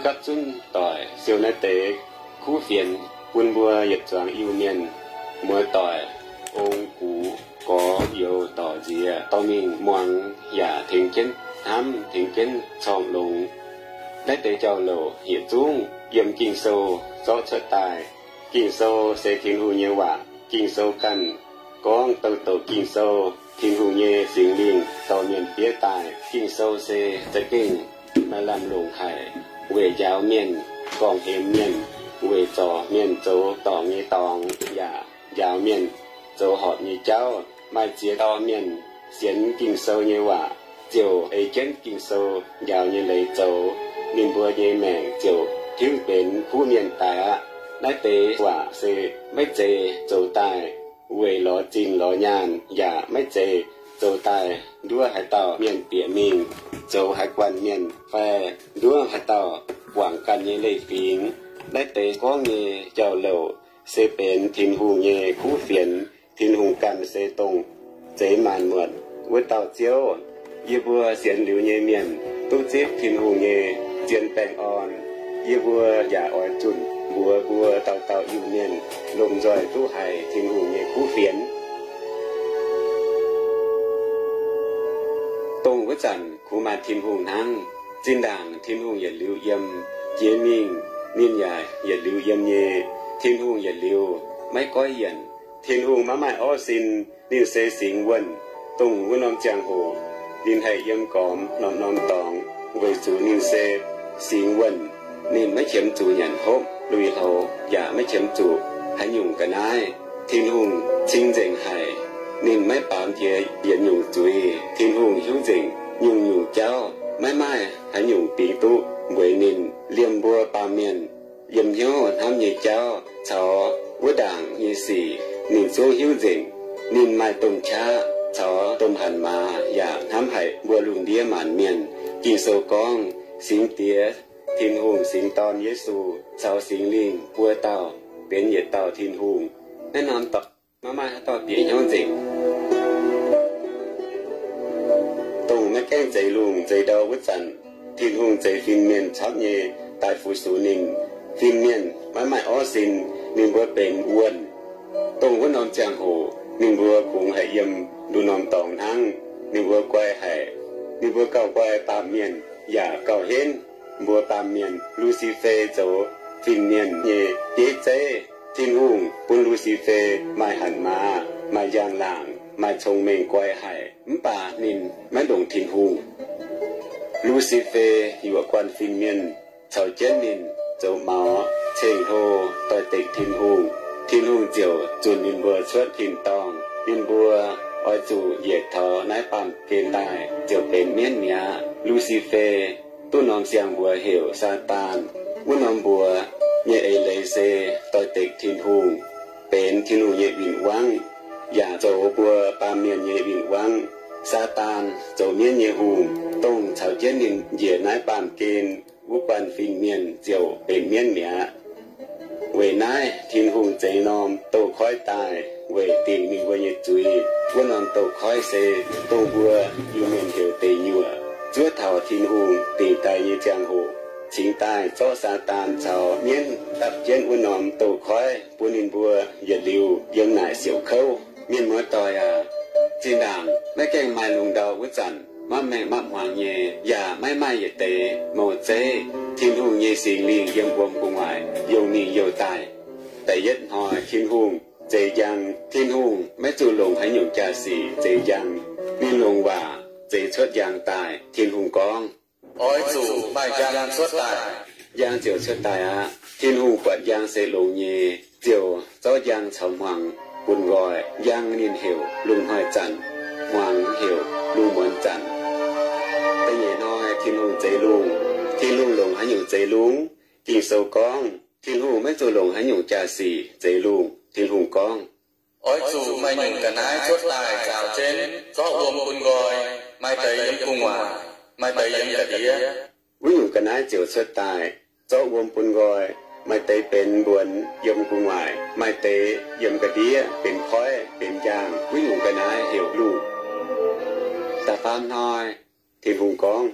Gapv zunv doic siou naaiv deix kuv fienx bun mbuo yietc zuangx Iu-Mienh muoz-doic ong gux gorx youz dorc nziex dorh mingh muangx yaac tengx jienv hnamv, tengx jienv corng longx. Naaiv deix jauv-louc yietc zungv yiem Ging-Sou zorqv cuotv daaih. Ging-Sou se Tin-Hungh nyei waac. Ging-Sou ganh gorngv douc douc Ging-Sou, Tin-Hungh nyei Singx Lingh dorh mienh fiev daaih. Ging-Sou se za'gengh maaih lamh longc haic weic njaaux mienh, gorngv-hemx mienh, weic zorc mienh zoux dorngc nyei dorngx, yaac njaaux mienh zoux horpc nyei jauv. Maaih ziex dauh mienh sienx Ging-Sou nyei waac, ziouc ei jienv Ging-Sou njaaux nyei leiz zoux, ninh mbuo nyei maengc ziouc tiuv benx kuv mienh daaih aqv. Naaiv deix waac se maiv zeiz zoux daaih weic lorz zinh lorz nyaanh, yaac maiv zeiz zoux daaih nduov haaix dauh mienh bieqc mingh zoux haaix guanh mienh fai nduov haaix dauh guangc ganh nyei leiz-fingx. Naaiv deix gorngv nyei jauv-louc se benx Tin-Hungh nyei kuv fienx. Tin-Hungh ganh se dongh zeix maanc muotc wuov dauh Ziouv. Yie mbuo sienx liuz nyei mienh duqv zipv Tin-Hungh nyei zien baengh orn. Yie mbuo yaac oix zunh mbuox mbuo dauh dauh Iu-Mienh lomh nzoih duqv haiz Tin-Hungh nyei kuv fienx. Dongh wuov zanc kungx maaih Tin-Hungh hnangv. Zinh ndaangc Tin-Hungh yietc liuz yiem jiex mingh, ninh yaac yietc liuz yiem nyei. Tin-Hungh yietc liuz maiv goiv yienc. Tin-Hungh maiv maaih orv sin, ninh se singx wuonh. Dongh wuov norm ziangh hoc ninh haih yiem gormx norm-norm dorngx weic zuqc ninh se singx wuonh. Ninh maiv qiemx zuqc nyanc hopv lui-houx, yaac maiv qiemx zuqc haaix nyungc ga'naaiv. Tin-Hungh cing-nzengc haic. Ninh maiv baamz jiex yietc nyungc zuiz. Tin-Hungh hiuv nzengc nyungc-nyungc jauv. Maiv maaih haaix nyungc bingx duqv mbueix ninh. Liemh mbuo baamh mienh yiem hnyouv hnamv nyei jauv caux wuov ndaangc nyei sic ninh zungv hiuv nzengc. Ninh maaih domh qaqv caux domh hanc maaz yaac hnamv haic mbuo lungh ndiev maanc mienh. Ging-Sou gorngv, Singx Diex, Tin-Hungh, Singx Dorn Yesu caux Singx Lingh buo dauh benx yietc dauh Tin-Hungh. Naaiv norm dorngx maiv maaih haaix dauh bieqc hnyouv nzengc. Dongh maiv gaengh zeix lungh zeix ndau wuov zanc, Tin-Hungh zeix fin-mienh camv nyei daaih fu-sux ninh. Fin-mienh maiv maaih orv sin, ninh mbuo benx wuonh. Dongh wuov norm ziangh hoc ninh mbuo kungx haih yiem nduqc norm dorngx hnangv. Ninh mbuo guai haic. Ninh mbuo gauh guai baamh mienh yaac gauh henv mbuo baamh mienh. Lu^si^fe zoux fin-mienh nyei bieiv zeiv. Tin-Hungh bun Lu^si^fe maaih hanc maaz, maaih njang-laangc, maaih cong-mengh guai haic, mv baac ninh maiv ndongc Tin-Hungh. Lu^si^fe yuoqc guanh fin-mienh caux jienv ninh zoux maux ceng-hlo doix-dekc Tin-Hungh. Tin-Hungh ziouc zunh ninh mbuo cuotv tin-dorngh. Ninh mbuo oix zuqc njiec taux naaiv baamh gen daaih ziouc benx mienv mi'aqv. Lu^si^fe duqv norm siang-mbuox heuc Saadaan. Wuov norm mbuox nyei eix leiz se doix-dekc Tin-Hungh, benx Tin-Hungh nyei win-wangv, yaac zoux mbuo baamh mienh nyei win-wangv. Saadaan zoux mienv nyei hungh, dongh caux jienv ninh njiec naaiv baamh gen wuov guanh fin-mienh ziouc benx mienv mi'aqv. Weic naaiv Tin-Hungh zeix norm douz-koiv daaih weic dingc ninh mbuo nyei zuiz. Wuov norm douz-koiv se dongh mbuo Iu-Mienh heuc deic nyuoqc. Zuov taux Tin-Hungh dingc daaih nyei ziangh hoc cingx daaih zorqv Saadaan caux mienv dapv jienv wuov norm douz-koiv bun ninh mbuo yietc liuz yiem naaic siouc kouv. Mienh muoz-doic aac, zinh ndaangc maiv gaengh maaih lungh ndau wuov zanc, mapv maengh mapv hmuangx nyei, yaac maiv maaih yietc deix mouz zeiv. Tin-Hungh nyei Singx Lingh yiem wuom gu'nguaaic youh mingh youh daaih. Da'yietv hnoi Tin-Hungh zeix njang. Tin-Hungh maiv zuqc longc haaix nyungc jaa-sic zeix njang. Ninh longc waac zeix cuotv njang daaih. Tin-Hungh gorngv, Oix zuqc maaih njang cuotv daaih. Njang ziouc cuotv daaih aqv. Tin-Hungh buatc njang se longx nyei, ziouc zorqv njang caux hmuangx bun nqoi. Njang ninh heuc lungh hnoi zanc, hmuangx heuc lungh muonz zanc. Da'nyeic hnoi Tin-Hungh zeix lungh. Tin-Hungh longc haaix nyungc zeix lungh? Ging-Sou gorngv, Tin-Hungh maiv zuqc longc haaix nyungc jaa-sic zeix lungh. Tin-Hungh gorngv, Oix zuqc maaih nyungc ga'naaiv cuotv daaih nzaaux jienv, zorqv wuom bun nqoi, maaih deix yiem gu'nguaaic, maaih deix yiem ga'ndiev. Wuov nyungc ga'naaiv ziouc cuotv daaih, zorqv wuom bun nqoi, maaih deix benx mbuonx yiem gu'nguaaic, maaih deix yiem ga'ndiev benx koiv benx njaangh. Wuov nyungc ga'naaiv heuc lungh. Da'faam hnoi, Tin-Hungh gorngv,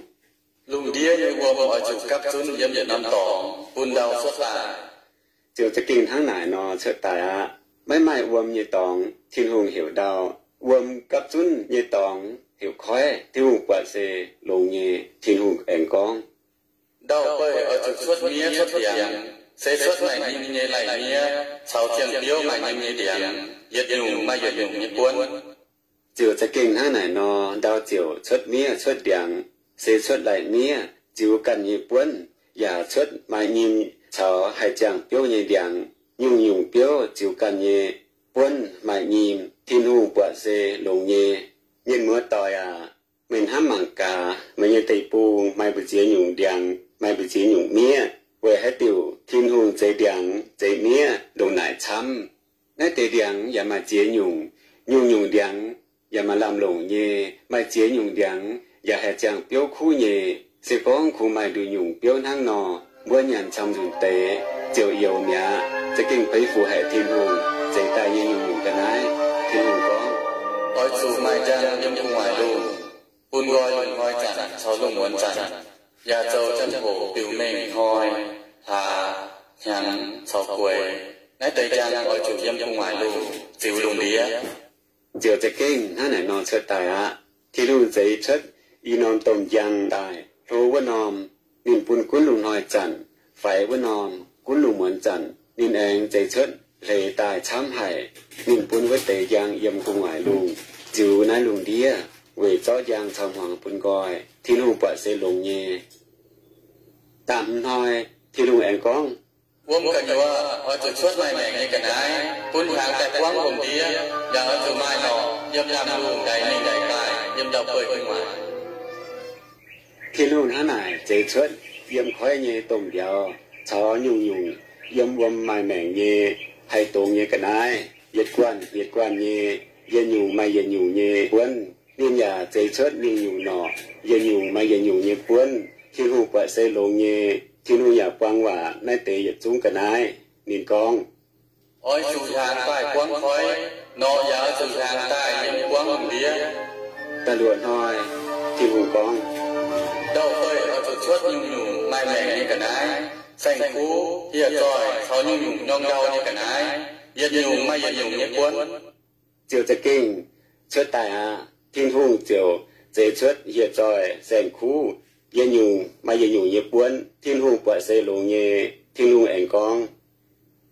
Lungh ndiev nyei wuom oix zuqc gapv zunv yiem yietc norm dorngx bun ndau cuotv daaih. Ziouc za'gengh hnangv naaic nor cuotv daaih aqv. Maiv maaih wuom nyei dorngx Tin-Hungh heuc ndau. Wuom gapv zunv nyei dorngx heuc koiv. Tin-Hungh buatc se longx nyei. Tin-Hungh aengx gorngv, Ndau-beih oix zuqc cuotv miev cuotv ndiangx, se cuotv laih nyim nyei lai-miev caux ziangh biouv maaih nyim nyei ndiangx, yietc nyungc maaih yietc nyungc nyei buonv. Ziouc za'gengh hnangv naaic nor, ndau ziouc cuotv miev cuotv ndiangx, se cuotv lai-miev ziux ganh nyei buonv, yaac cuotv maaih nyim caux haih ziangh biouv nyei ndiangx. Nyungc-nyungc biouv ziux ganh nyei buonv maaih nyim. Tin-Hungh buatc se longx nyei. Mienh muoz-doic aac, meih hnamv mangc gaax, meih nyei deic-bung maaih mbu'ziex nyungc ndiangx, maaih mbu'ziex nyungc miev. Weic haaix diuc Tin-Hungh zeix ndiangx zeix miev ndongc naaic camv? Naaiv deix ndiangx yaac maaih ziex nyungc. Nyungc-nyungc ndiangx yaac maaih lamh longc nyei. Maaih ziex nyungc ndiangx yaac haih ziangh biouv kuv nyei. Se gorngv kungx maaih nduqc nyungc biouv hnangv nor, mbuo nyanc camv nzunc deix ziouc youx mi'aqv. Za'gengh peix fuc haic Tin-Hungh zeix daaih nyei nyungc-nyungc ga'naaiv. Tin-Hungh gorngv, Oix zuqc maaih njang yiem gu'nguaaic lungh, bun nqoi lungh hnoi zanc caux lungh muonz zanc, yaac zoux ziangh hoc biux mengh hnoi, hlaax, hnyangx caux gueix. Naaiv deix njang oix zuqc yiem gu'nguaaic lungh ziux lungh ndiev. Ziouc za'gengh hnangv naaic nor cuotv daaih aqv. Tin-Hungh zeix cuotv i norm domh njang daaih. Hlo wuov norm ninh bun gunv lungh hnoi zanc, faix wuov norm gunv lungh muonz zanc. Ninh aengx zeix cuotv hleix daaih camv haic. Ninh bun wuov deix njang yiem gu'nguaaic lungh ziux naaiv lungh ndiev weic zorqv njang caux hmuangx bun nqoi. Tin-Hungh buatc se longx nyei. Da'hmz hnoi, Tin-Hungh aengx gorngv, Wuom gu'nyuoz oix zuqc cuotv maaih maengc nyei ga'naaiv bun hnyangx daaih buangv lungh ndiev, yaac oix zuqc maaih norqc yiem nyaanh lungh ndaix mingh ndaix daaih yiem ndau-beih gu'nguaaic. Tin-Hungh hnangv naaic zeix cuotv yiem koiv nyei domh mbiauz caux nyungc-nyungc yiem wuom maaih maengc nyei haih dongz nyei ga'naaiv, yietc guanh yietc guanh nyei, yietc nyungc maaih yietc nyungc nyei buonv. Ninh yaac zeix cuotv mingh nyungc norqc, yietc nyungc maaih yietc nyungc nyei buonv. Tin-Hungh buatc se longx nyei. Tin-Hungh yaac buang waac naaiv deix yietc zungv ga'naaiv. Ninh gorngv, Oix zuqc hnyangx daaih buangv koiv, norqc yaac oix zuqc hnyangx daaih yiem buangv lungh ndiev. Da'luoqc hnoi, Tin-Hungh gorngv, Ndau-beih oix zuqc cuotv nyungc-nyungc maaih maengc nyei ga'naaiv, saeng-kuv, hieh zoih caux nyungc-nyungc nyorng ndau nyei ga'naaiv, yietc nyungc maaih yietc nyungc nyei buonv. Ziouc za'gengh cuotv daaih aqv. Tin-Hungh ziouc zeix cuotv hieh zoih, saeng-kuv, yietc nyungc maaih yietc nyungc nyei buonv. Tin-Hungh buatc se longx nyei. Tin-Hungh aengx gorngv,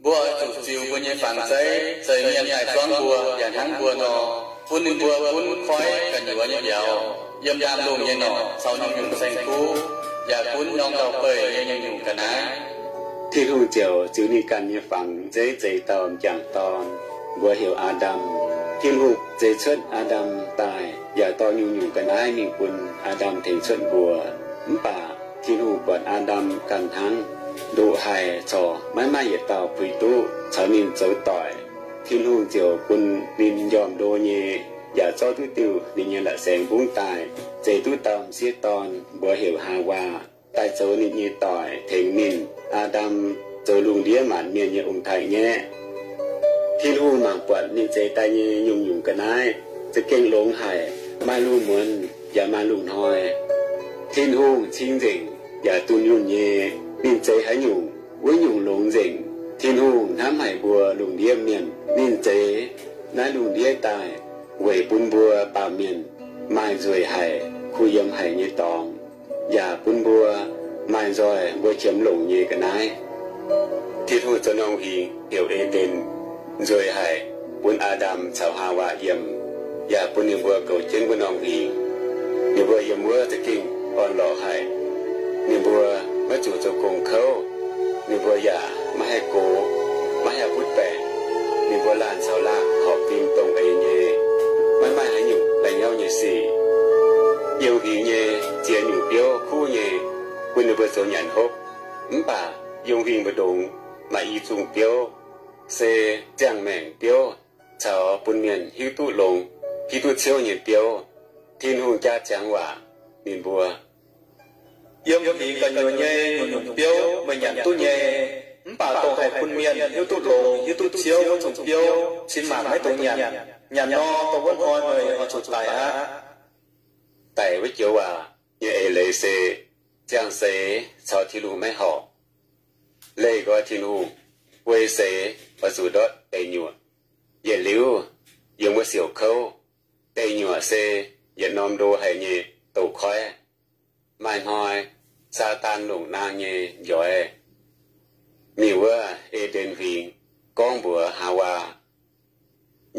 Mbuo oix zuqc ziux mbuo nyei fangx zeiv, zeiz mienh daaih zuangv mbuo yaac hnangv mbuo nor, bun ninh mbuo gunv koiv gu'nyuoz nyei mbiauz, yiem nyaanh lungh nyei norqc caux nyungc-nyungc saeng-kuv, yaac gunv nyorng ndau-beih nyei nyungc-nyungc ga'naaiv. Tin-Hungh ziouc ziux ninh ganh nyei fangx zeiv zeix dauh m'jangc dorn, mbuox heuc Aa^ndam. Tin-Hungh zeix cuotv Aa^ndam daaih yaac dorh nyungc-nyungc ga'naaiv mingh bun Aa^ndam tengx cuotv mbuox. Mv baac Tin-Hungh buatc Aa^ndam ganh hnangv, ndoqc haic corc maiv maaih yietc dauh puix duqv caux ninh zoux doic. Tin-Hungh ziouc bun ninh m'njormh ndo nyei, yaac zorqv duqv diuh ninh nyei la'saengx mbungv daaih, zeix duqv dauh m'sieqv dorn, mbuox heuc Haawaa, daaih zoux ninh nyei doic tengx ninh. Aa^ndam zoux lungh ndiev maanc mienh nyei ong-taaix-ngaeqv. Tin-Hungh mangc buatc ninh zeix daaih nyei nyungc-nyungc ga'naaiv za'gengh longx haic, maaih lungh muonz yaac maaih lungh hnoi. Tin-Hungh cing-nzengc yaac dunh yunh nyei. Ninh zeix haaix nyungc, wuov nyungc longx nzengc. Tin-Hungh hnamv haic mbuo lungh ndiev mienh. Ninh zeix naaiv lungh ndiev daaih weic bun mbuo baamh mienh maaih nzueic haic, kuh yiem haic nyei dorngx, yaac bun mbuo maaih nzoih mbuo qiemx longc nyei ga'naaiv. Tin-Hungh zoux norm huingx heuc E^nden, nzueic haic, bun Aa^ndam caux Haawaa yiem, yaac bun ninh mbuo goux jienv wuov norm huingx. Ninh mbuo yiem wuov za'gengh orn-lorqc haic. Ninh mbuo maiv zuqc zoux gong kouv. Ninh mbuo yaac maiv haih gox, maiv haih butv baeqc. Ninh mbuo laanh caux laanh horpc fim dongh eix nyei, maiv maaih haaix nyungc la'nyauv nyei sic. Yiem huingx nyei ziex nyungc biouv kuv nyei, bun ninh mbuo zoux nyanc hopv. Mv baac yiem huingx mbu'ndongx maaih i zungh biouv, se ziangh maengc biouv, caux bun mienh hiuv duqv longx, hiuv duqv ciouv nyei biouv. Tin-Hungh jaa ziangx waac ninh mbuo, Yiem huingx gu'nyuoz nyei nyungc-nyungc biouv meih nyanc duqv nyei, mv baac dongh haih bun mienh hiuv duqv longx hiuv duqv ciouv wuov zungh biouv cin maanc maiv dungx nyanc. Nyanc nor, dongh wuov hnoi meih oix zuqc daic aqv. Daic wuov joux waac nyei eix leiz se ziangh seix caux Tin-Hungh maiv horpc. Leih nqoi Tin-Hungh, guei seix oix zuqc ndortv deic nyuoqc. Yietc liuz yiem wuov siouc kouv, deic nyuoqc se yietc norm ndo haic nyei douz-koiv. Maaih hnoi Saadaan longc naang nyei njoix mingh wuov E^nden Huingx gorngv mbuox Haawaa,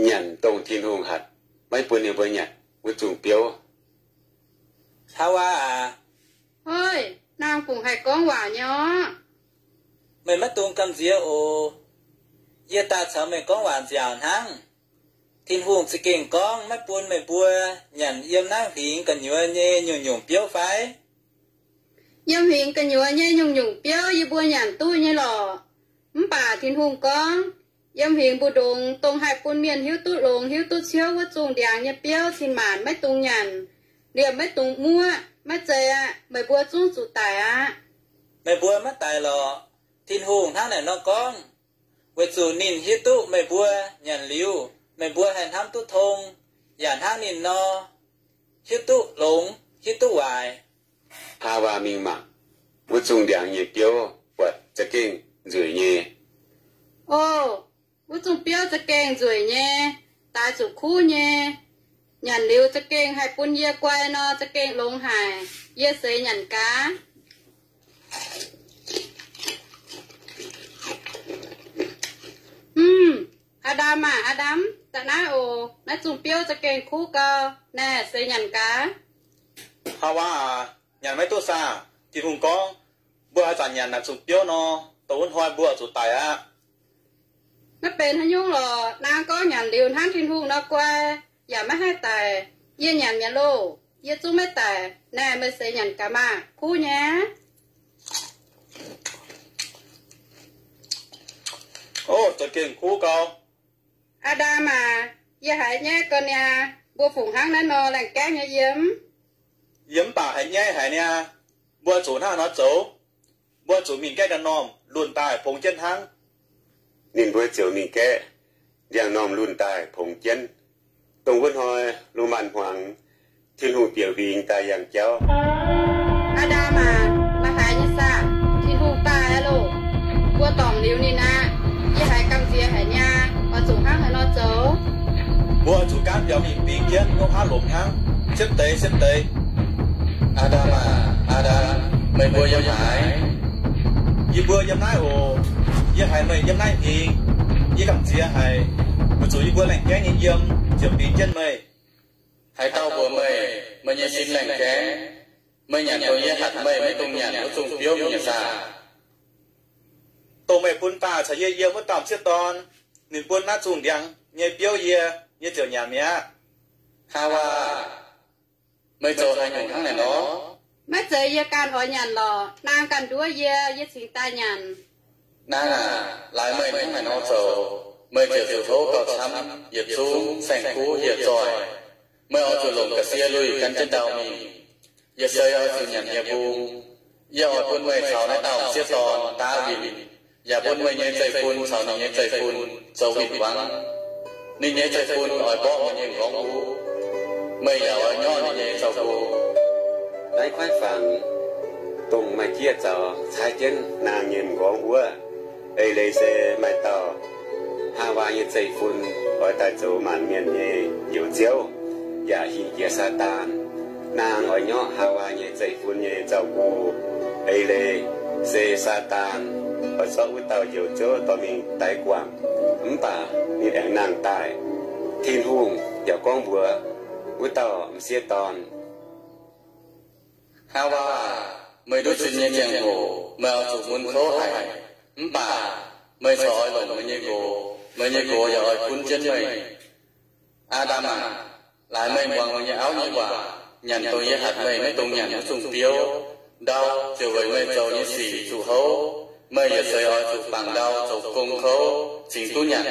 nyanc dongh Tin-Hungh hatc maiv bun ninh mbuo nyanc wuov zungh biouv. Haawaa aac, hoi, naang fungc haih gorngv waac nyei orqv? Meih maiv dungx gamh nziex oc. Yie daaih caux meih gorngv waac nziaauc hnangv. Tin-Hungh za'gengh gorngv maiv bun meih mbuo nyanc yiem naaiv huingx gu'nyuoz nyei nyungc-nyungc biouv fai? Yiem huingx gu'nyuoz nyei nyungc-nyungc biouv yie mbuo nyanc duqv nyei lorqc. Mv baac Tin-Hungh gorngv, yiem huingx mbu'ndongx dongh haih bun mienh hiuv duqv longx hiuv duqv ciouv wuov zungh ndiangx nyei biouv cin-maanc maiv dungx nyanc, liemh maiv dungx muoqv. Maiv zeiz aqv. Meih mbuo zungv zuqc daic aqv. Meih mbuo maiv daic lorqc. Tin-Hungh hnangv naaic nor gorngv, weic zuqc ninh hiuv duqv meih mbuo nyanc liuz, meih mbuo haih hnamv duqv tong, yaac hnangv ninh nor hiuv duqv longx hiuv duqv waaic. Haawaa mingh mangc wuov zungh ndiangx nyei biouv buatc za'gengh nzueic nyei. O, wuov zungh biouv za'gengh nzueic nyei, daaix zuqc kuv nyei. Nyanc liuz za'gengh haih bun yie guai nor, za'gengh longx haic. Yie seix nyanc gaax. Mv, Aa^ndam aah, Aa^ndam, da'naaiv oc. Naaiv zungh biouv za'gengh kuv gau. Naaic, seix nyanc gaax. Haawaa aac, nyanc maiv duqv saah? Tin-Hungh gorngv, mbuo haaix zanc nyanc naaiv zungh biouv nor, dongh wuov hnoi mbuo zuqc daic aqv. Maiv benx haaix nyungc lorqc. Naang gorngv nyanc liuz hnangv Tin-Hungh nor guai, yaac maiv haih daic. Yie nyanc mi'aqv loh. Yie zungv maiv daic. Naaic, meih seix nyanc gaax maah, kuv nyei. O, za'gengh kuv gau. Aa^ndam aac, yie haiz nyaiv gau niaa. Mbuo fungc hnangv naaiv nor laengh gaengv nyei yiem? Yie mv baac haiz nyaiv haic niaa. Mbuo zuqc hnangv haaix nor zoux? Mbuo zuqc mingh gaeqv ndiangx-normh lunh daaih pongx jienv hnangv. Ninh mbuo ziouc mingh gaeqv ndiangx-normh lunh daaih pongx jienv. Dongh wuov hnoi lungh maanz-hmuangx, Tin-Hungh bieqc huingx daaih yangh jauv. Aa^ndam aac, meih haiz nyei saah? Tin-Hungh daaih aqv loh. Mbuo dorngc liuz ninh aqv. Yie haiz gamh nziex haic niaa. Oix zuqc hnangv haaix nor zoux? Mbuo oix zuqc gaanv biaux mingh bingx jienv, ngopv haav lomc hnangv, siepv deix siepv deix. Aa^ndam aac, Aa^ndam, meih mbuo yiem haaix? Yie mbuo yiem naaiv oc. Yie haiz meih yiem naaiv hingx. Yie gamh nziex haic, weic zuqc yie mbuo laengh gaengv nyei yiem ziouc bingx jienv meih. Haaix dauh mbuox meih, meih nyei sin laengh gaengv? Meih nyanc dongh yie hatc meih maiv dungx nyanc wuov zungh biouv mingh nyei saah? Dongh meih bun daaih caux yie yiem wuov dauh m'sieqv dorn, ninh bun naaiv zungh ndiangx nyei biouv yie, yie ziouc nyanc mi'aqv. Haawaa, meih zoux haaix nyungc hnangv naaic nor? Maiv zeiz yie ganh oix nyanc lorqc. Naang ganh nduov yie, yie cingx daaih nyanc. Naang aac, laaix meih hnangv naaic nor zoux, meih ziouc zuqc houv gauh camv, yietc zungv saeng-kuv yietc zoih. Meih oix zuqc longc ga'sie luih gan jienv ndau mingh. Yietc seix oix zuqc nyanc nyei mbung. Yie oix bun meih caux naaiv dauh m'sieqv dorn Ndaawitc, yaac bun meih nyei zeiv-fun caux ninh nyei zeiv-fun zoux win-wangv. Ninh nyei zeiv-fun oix mborqv meih nyei m'nqorngv-huv. Meih yaac oix nyorqv ninh nyei zaux-go. Naaiv kuaaiv fangx, dongh maaih jieqv zaux caaiv jienv naang nyei m'nqorngv wuov, eix leiz se maaih dauh Haawaa nyei zeiv-fun oix daaih zoux maanc mienh nyei Njoux Ziouv, yaac hingh jiex Saadaan. Naang oix nyorqv Haawaa nyei zeiv-fun nyei zaux-go. Eix leiz se Saadaan oix zorqv wuov dauh Njoux Ziouv dorh mingh daix guangc, mv baac ninh aengx nangh daaih. Tin-Hungh yaac gorngv mbuox wuov dauh m'sieqv dorn, Haawaa, meih nduov sin nyei ziangh hoc meih oix zuqc mun kouv haic, mv baac meih corc oix longc meih nyei nqox, meih nyei nqox yaac oix gunv jienv meih. Aa^ndam aac, laaix meih muangx meih nyei auv nyei waac, nyanc dongh yie hatc meih maiv dungx nyanc wuov zungh biouv, ndau ziouc weic meih zoux nyei sic zuqc houv. Meih yietc seix oix zuqc bangc ndau zoux gong kouv cingx duqv nyanc.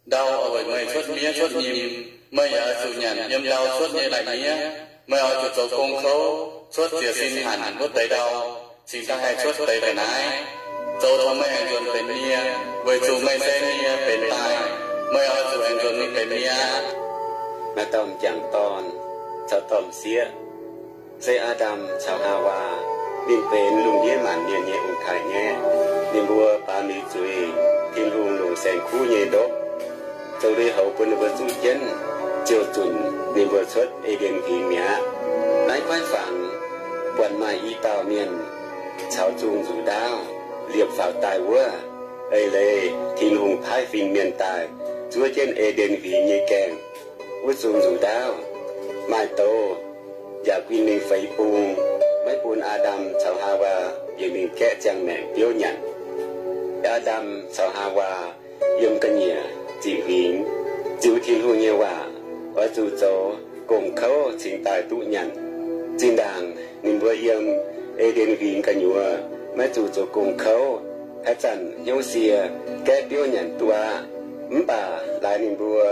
Ndau oix weic meih cuotv miev cuotv nyim. Meih yaac oix zuqc nyanc yiem ndau cuotv nyei lai-miev. Meih oix zuqc zoux gong kouv cuotv jiez sin hanc wuov deix ndau, cingx daaih haih cuotv deix ga'naaiv, zoux taux meih aengx nzuonx benx nie, weic zuqc meih se nie benx daaih. Meih oix zuqc aengx nzuonx mingh benx nie aqv. Maaih dauh m'jangc dorn caux dorn m'sieqv, se Aa^ndam caux Haawaa. Ninh benx lungh ndiev maanc mienh nyei ong-taaix-ngaeqv. Ninh mbuo baamz liuz zuiz, Tin-Hungh longc saeng-kuv nyei ndopv zoux lui-houx bun ninh mbuo zuqv jienv, ziouc zunc ninh mbuo cuotv E^nden Huingx mi'aqv. Naaiv guaaiv fangx buatc maaih i dauh mienh caux zungh nzuqc ndaauv liepc faaux daaih wuov. Eix leiz Tin-Hungh paaiv fin-mienh daaih zuov jienv E^nden Huingx nyei gaengh. Wuov zungh nzuqc ndaauv maaih douz yaac guin mingh feix bung, maiv bun Aa^ndam caux Haawaa bieqc mingh gaeqv ziangh maengc biouv nyanc. Aa^ndam caux Haawaa yiem ga'nyiec ziqc huingx ziux Tin-Hungh nyei waac, oix zuqc zoux gong-kouv cingx daaih duqv nyanc. Zinh ndaangc ninh mbuo yiem E^nden Huingx gu'nyuoz maiv zuqc zoux gong-kouv, haaix zanc hnyouv sie gaeqv biouv nyanc duqv aqv. Mv baac laaix ninh mbuo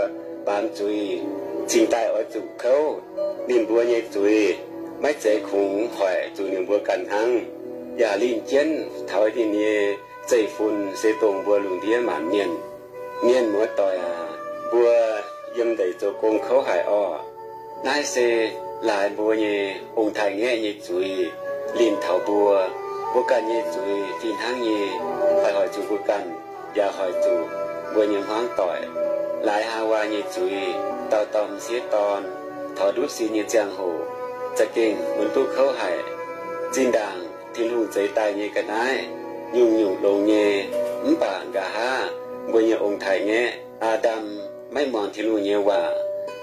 baamz zuiz cingx daaih oix zuqc kouv, ninh mbuo nyei zuiz maiv zeiz kungx hoic zuqc ninh mbuo ganh hnangv. Yaac linh jienv taux ninh nyei zeiv-fun se dongh mbuo lungh ndiev maanc mienh. Mienh muoz-doic aac, mbuo yiem ndeic zoux gong kouv haic orqc. Naaiv se laaix mbuo nyei ong-taaix-ngaeqv nyei zuiz linh taux mbuo. Mbuo ganh nyei zuiz fih hnangv nyei haih hoic zuqc mbuo ganh, yaac hoic zuqc mbuo nyei hmuangv doic. Laaix Haawaa nyei zuiz dauh dauh m'sieqv dorn taux ndutv sin nyei ziangh hoc za'gengh mun duqv kouv haic. Zinh ndaangc Tin-Hungh zeix daaih nyei ga'naaiv nyungc-nyungc longx nyei, mv baac nqa'haav mbuo nyei ong-taaix-ngaeqv Aa^ndam maiv muangx Tin-Hungh nyei waac,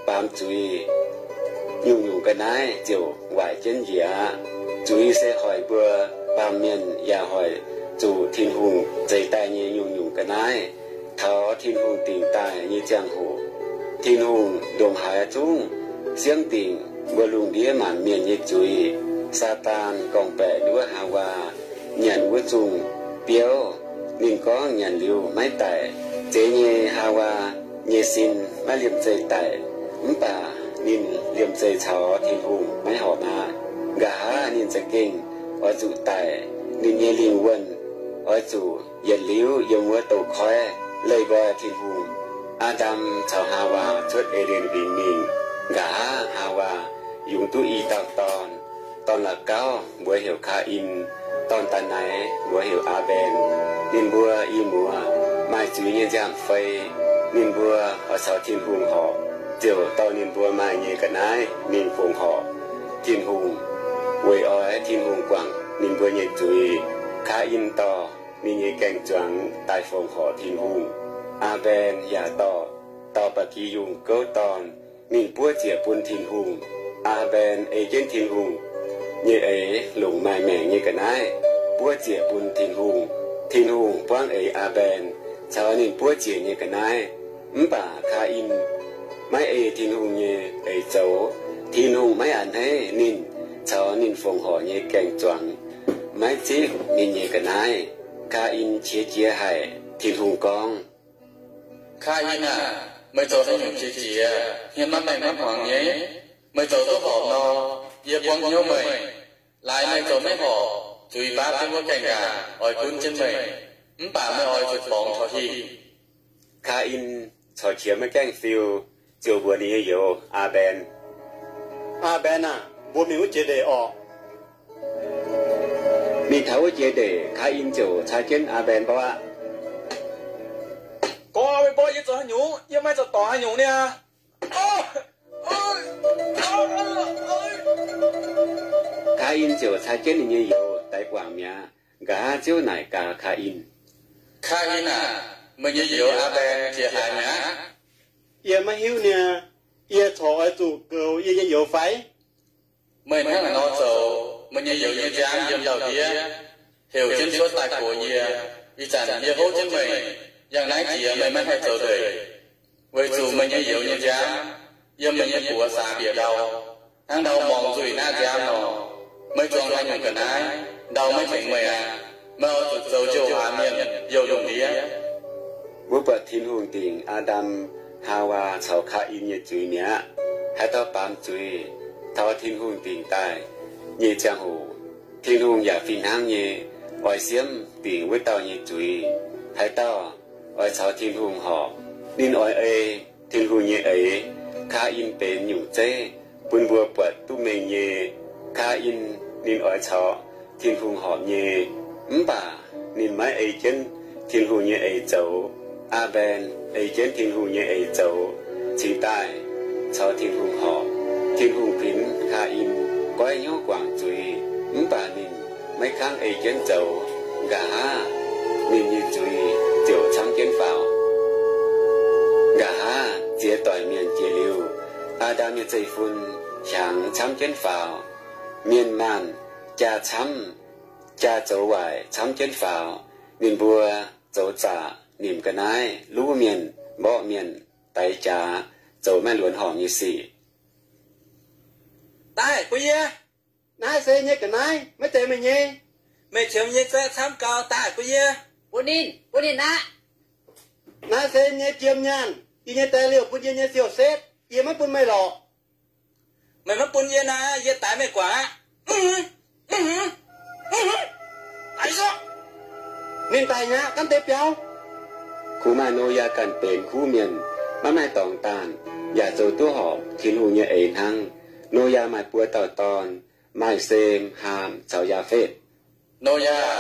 baamz zuiz, nyungc-nyungc ga'naaiv ziouc waaic jienv njiec aqv. Zuiz se hoic mbuo baamh mienh yaac hoic zuqc Tin-Hungh zeix daaih nyei nyungc-nyungc ga'naaiv. Taux Tin-Hungh dingc daaih nyei ziangh hoc, Tin-Hungh ndongc haaix zungv siemv dingc mbuo lungh ndiev maanc mienh nyei zuiz. Saadaan gorngv-baeqc nduov Haawaa nyanc wuov zungh biouv. Ninh gorngv nyanc liuz maiv daic. Zeiz nyei, Haawaa nyei sin maiv liemh zeih daic, mv baac ninh liemh zeih caux Tin-Hungh maiv horpc aqv. Nqa'haav ninh za'gengh oix zuqc daic. Ninh nyei lingh wuonh oix zuqc yietc liuz yiem wuov douz koiv leih nqoi Tin-Hungh. Aa^ndam caux Haawaa cuotv E^nden Huingx mingh. Nqa'haav Haawaa yungz duqv i dauh dorn. Dorn la'gauv mbuox heuc Kaa^in. Dorn da'naix mbuox heuc Aa^mben. Ninh mbuo i muoz maaih zuiz nyei nziaamv-fei. Ninh mbuo oix caux Tin-Hungh horpc, ziouc dorh ninh mbuo maaih nyei ga'naaiv mingh fongc horc Tin-Hungh. Weic oix Tin-Hungh guangc ninh mbuo nyei zuiz, Kaa^in dorh ninh nyei gaeng-zuangx daaih fongc horc Tin-Hungh. Aa^mben yaac dorh dauh ba'gi yungh gouv dorn mingh buov ziec bun Tin-Hungh. Aa^mben ei jienv Tin-Hungh nyei eix longc maaih maengc nyei ga'naaiv buov ziec bun Tin-Hungh. Tin-Hungh buangv eix Aa^mben caux ninh buov ziec nyei ga'naaiv. Mv baac Kaa^in maiv ei Tin-Hungh nyei eix zoux. Tin-Hungh maiv a'hneiv ninh caux ninh fongc horc nyei gaeng-zuangx, maiv zipv ninh nyei ga'naaiv. Kaa^in qiex jiez haic. Tin-Hungh gorngv, Kaa^in aah! Meih zoux haaix nyungc qiex jiez? Hmien maiv maengh maiv hmuangx nyei. Meih zoux duqv horpc nor, yie buangv hnyouv meih. Laaix meih zoux maiv horpc, zuiz baav jienv wuov gaengh nqaang oix gunv jienv meih. Mv baac meih oix zuqc borngz taux hingh. Kaa^in corc qiex maiv gaengh fiu, ziouc mbuox ninh nyei youz, Aa^mben, Aa^mben aah! Mbuo mingh wuov jiex ndeic orqc. Mingh taux wuov jiex ndeic, Kaa^in ziouc caa jienv Aa^mben mborqv aqv. Gorngv meih mborqv yie zoux haaix nyungc? Yie maiv zoux dorngc haaix nyungc niaa. Kaa^in ziouc caa jienv ninh nyei youz daix guangc mi'aqv. Nqa'haav Ziouv naaic gaax Kaa^in, Kaa^in aah! Meih nyei youz Aa^mben jiex haaix mi'aqv? Yie maiv hiuv niaa. Yie corc oix zuqc goux yie nyei youz fai? Meih hnangv naaic nor zoux, meih nyei youz nyei nziaamv yiem ndau-ndiev, heuc jienv cuotv daaih gox yie. Ih zanc yie houv jienv meih, yangh naaiv jiex meih maiv haih zoux ndeic, weic zuqc meih nyei youz nyei nziaamv yiem meih nyei buoz saax bieqc ndau, hnangv ndau morngx nzuih naaiv nziaamv nor. Meih zuangx haaix nyungc ga'naaiv, ndau maiv tengx meih aqv. Meih oix zuqc zoux njoux hlaax mienh youh lungh ndiev. Mbuo buatc Tin-Hungh dingc Aa^ndam, Haawaa caux Kaa^in nyei zuiz mi'aqv. Haaix dauh baamz zuiz taux Tin-Hungh dingc daaih nyei ziangh hoc, Tin-Hungh yaac fih hnangv nyei oix siemv dingc wuov dauh nyei zuiz. Haaix dauh oix caux Tin-Hungh horpc, ninh oix ei Tin-Hungh nyei eix. Kaa^in benx nyungc zeiv bun mbuo buatc duqv mengh nyei. Kaa^in ninh oix caux Tin-Hungh horpc nyei, mv baac ninh maiv ei jienv Tin-Hungh nyei eix zoux. Aa^mben ei jienv Tin-Hungh nyei eix zoux, cingx daaih caux Tin-Hungh horpc. Tin-Hungh kuinx Kaa^in goiv hnyouv guangc zuiz, mv baac ninh maiv kangv ei jienv zoux. Nqa'haav ninh nyei zuiz ziouc camv jienv faaux. Nqa'haav ziex doic mienh jiex liuz, Aa^ndam nyei zeiv-fun hiaangx camv jienv faaux. Mienh maanh jaa camv, jaa zoux waaic camv jienv faaux. Ninh mbuo zoux zaqc, nimc ga'naaiv, luv mienh, mborqv mienh, daix jaax, zoux maiv luonx horngc nyei sic. Daaih bun yie. Naaiv se nyei ga'naaiv, maiv zeiz meih nyei. Meih qiemx nyei zaqc camv gau, daaih bun yie. Bun ninh, bun ninh aqv. Naaiv se nyei jiem nyaanh, yie nyei daix liouh bun yie nyei siou-setv, yie maiv bun meih lorqc. Meih maiv bun yie naaic, yie daix meih guangc aqv. Ninh daic mi'aqv, gaanv deix biaux. Kungx maaih Noyaa ganh benx kuv mienh, maiv maaih dorngx daanh, yaac zoux duqv horpc Tin-Hungh nyei eix hnangv. Noyaa maaih buo dauh dorn, maaih Sem, Haam caux Yaafetv. Noyaa,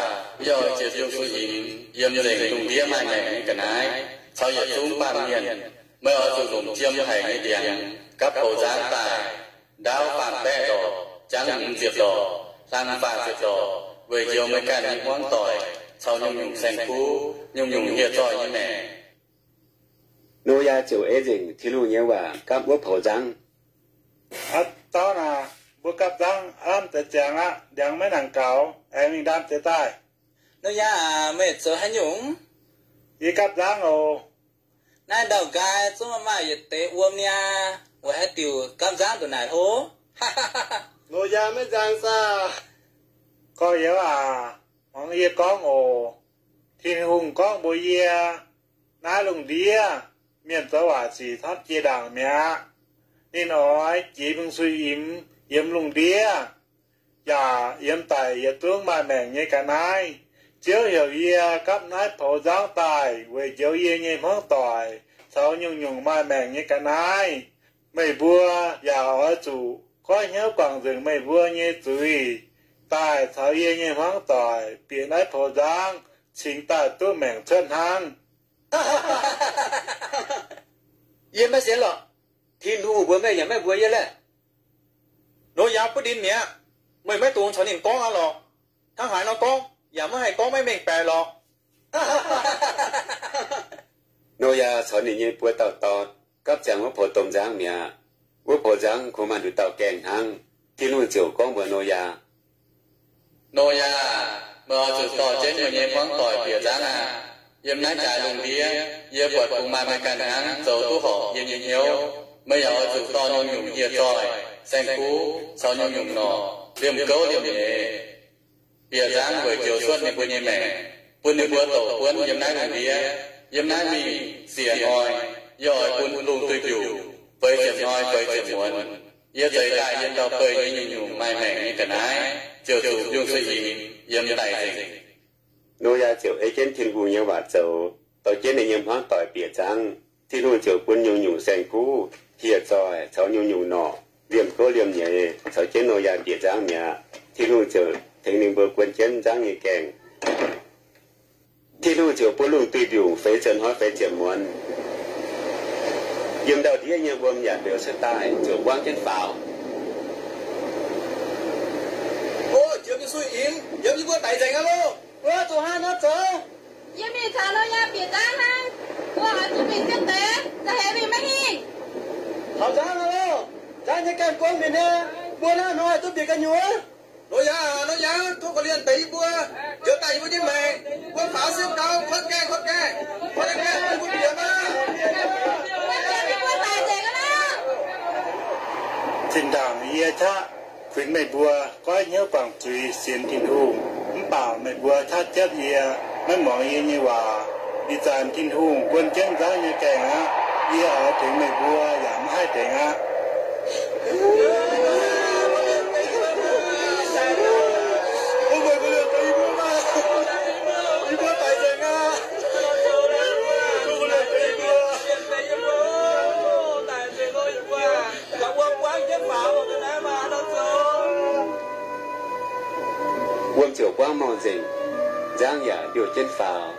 yie oix ziepc yungh suiv-imx yiem nzengc lungh ndiev maaih maengc nyei ga'naaiv caux yietc zungv baamh mienh. Meih oix zuqc longc jiem haic nyei ndiangx gapv poux nzangv daaih, ndaauv faam-baeqv ndorqc, jangv hmz ziepc ndorqc, hlang faah ziepc ndorqc, weic njoux meih ganh nyei hmuangv doic caux nyungc-nyungc saeng-kuv, nyungc-nyungc hieh zoih nyei maengc. Noyaa ziouc ei nzengc Tin-Hungh nyei waac gapv wuov poux nzangv. Aa, dauh naaic, mbuo gapv nzangv aav deix ziangx aqv. Ndiangx maiv nangc gaux, aengx mingh ndaam deix daaih. Noyaa aac, meih zoux haaix nyungc? Yie gapv nzangv oc. Naaiv ndau-nqaai zungv maaih yietc deix wuom niaa, weic haaix diuc gapv nzangv ndongc naaic hlo? Noyaa maiv nzang saah? Gorx-youz aac, muangx yie gorngv oc. Tin-Hungh gorngv mbuox yie, naaiv lungh ndiev mienh zoux waac sic hnamv jiex ndaangc mi'aqv. Ninh oix jiex mingh suiv-imx yiem lungh ndiev, yaac yiem daic yietc zungv maaih maengc nyei ga'naaiv. Ziouv heuc yie gapv naaiv poux nzangv daaih weic njoux yie nyei hmuangv doic caux nyungc-nyungc maaih maengc nyei ga'naaiv. Meih mbuo yaac oix zuqc goiv hnyouv guangc nzengc meih mbuo nyei zuiz daaih caux yie nyei hmuangv doic bieqc naaiv poux nzangv cingx daaih duqv maengc cuotv hnangv. Yie maiv sienx lorqc. Tin-Hungh mbuox meih yaac maiv mbuox yie laeh. Noyaa butv ndin mi'aqv. Meih maiv dungx caux ninh gorngv aqv lorqc. Hnangv haaix nor gorngv yaac maiv haih gorngv maiv mengh baeqc lorqc. Noyaa caux ninh nyei buo dauh dorn gapv ziangx wuov poux domh nzangv mi'aqv. Wuov poux nzangv kungx maaih nduqc dauh gaengh hnangv. Tin-Hungh ziouc gorngv mbuox Noyaa, Noyaa, meih oix zuqc dorh jienv meih nyei hmuangv doic bieqc nzangv aqv. Yiem naaiv jaaix lungh ndiev, yie buatc kungx maaih meih ganh hnangv zoux duqv horpc yie nyei hnyouv. Meih yaac oix zuqc dorh nyungc-nyungc hieh zoih, saeng-kuv caux nyungc-nyungc norqc, liemh gouv liemh nyeiz, bieqc nzangv weic njoux cuotv ninh mbuo nyei maengc, bun ninh mbuo douc buonv yiem naaiv lungh ndiev. Yiem naaiv mingh siec hnoi, yie oix bun lungh duih mbiungc, feix ziepc hnoi feix ziepc muonz. Yie zeix daaih yiem ndau-beih nyei nyungc-nyungc maaih maengc nyei ga'naaiv ziouc zuqc yungh suiv-imx yiem daic nzengc. Noyaa ziouc ei jienv Tin-Hungh nyei waac zoux, dorh jienv ninh nyei hmuangv doic bieqc nzangv. Tin-Hungh ziouc bun nyungc-nyungc saeng-kuv, hieh zoih caux nyungc-nyungc norqc, liemh gouv liemh nyeiz caux jienv Noyaa bieqc nzangv mi'aqv. Tin-Hungh ziouc tengx ninh mbuo guon jienv nzangv nyei gaengh. Tin-Hungh ziouc bun lungh duih mbiungc feix ziepc hnoi feix ziepc muonz. Yiem ndau-ndiev nyei wuom yaac mbeux cuotv daaih ziouc buangv jienv faaux. O, jiex mingh suiv-imx, yiem yie mbuo daic nzengc aqv loh. Mbuo zuqc haaix nor zoux? Yie mingh caux Noyaa bieqc nzangv hnangv. Mbuo oix zuqc mingh siepv deix, za'heix mingh maiv hingh. Taux nzangv aqv loh. Nzangv nyei gaengh buangv mingh nyei, mbuo hnangv haaix nor duqv bieqc ganh nyuoz? Noyaa, Noyaa, tov korv-lienh deix yie mbuo, njoux daaih yie mbuo nyei maengc. Mbuo faaux siepv ndau, kuotv gaengh, kuotv gaengh, kuotv gaengh, yie mbuo bieqc maah! Zinh ndaangc yie qaqv kuinx meih mbuo goiv hnyouv guangc zuiz sienx Tin-Hungh, mv baac meih mbuo qaqv japv yie, maiv muangx yie nyei waac. Ih zanc Tin-Hungh guon jienv nzangv nyei gaengh aqv. Yie oix tengx meih mbuo yaac maiv haih tengx aqv. Wuom Hnangv mouh nzengc, nzangv yaac mbiouh jienv faaux.